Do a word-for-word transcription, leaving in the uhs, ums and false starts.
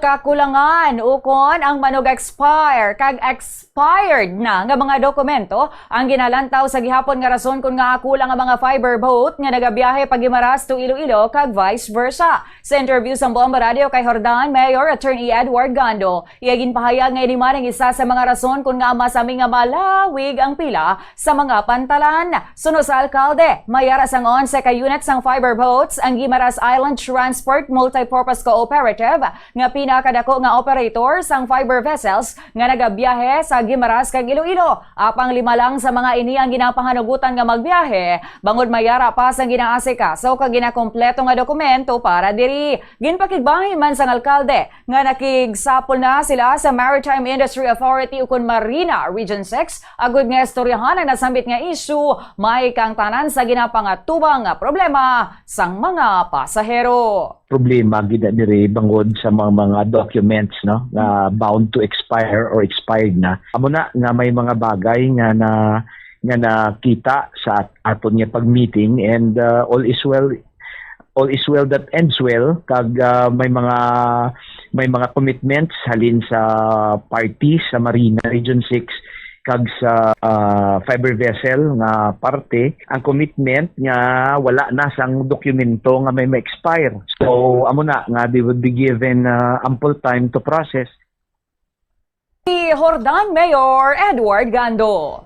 Kakulangan ukon ang manug-expire kag expired na nga mga dokumento ang ginalantaw sa gihapon nga rason kon ngaa kulang ang mga fiber boat nga nagabiyahe pa Guimaras to Iloilo kag vice versa. Sa interview sang Bomba Radio kay Jordan Mayor Attorney Edward Gando, iya ginpahayag nga ini man ang isa sa mga rason kon ngaa masami nga malawig ang pila sa mga pantalan. Suno sa alkalde, may ara sang onse ka unit sang fiber boats ang Guimaras Island Transport Multipurpose Cooperative nga pinakadako nga operator sang fiber vessels nga nagabiyahe sa Guimaras kag Iloilo. Apang lima lang sa mga ini ang ginapanganugutan nga magbiyahe, bangod may ara pa sang ginaasikaso kag ginakompleto nga dokumento para diri. Ginpakigbahin man sang alkalde nga nakigsapol na sila sa Maritime Industry Authority ukon MARINA Region six agud nga istoryahan ang nasambit nga isyu, may kang tanan sa ginapangatubang nga problema sang mga pasahero. Problema gid na diri bangod sa mga, mga documents, no, nga bound to expire or expired na. Amo na nga may mga bagay nga na, nga nakita sa at-, aton nga pag-meeting, and, uh, all is well, all is well that ends well, kag, uh, may mga, may mga commitments halin sa party sa MARINA Region six kag sa, uh, fiber vessel nga parte. Ang commitment nga wala na sang dokumento nga may ma-expire. So, amo na nga they would be given, uh, ample time to process. Si Jordan Mayor Edward Gando.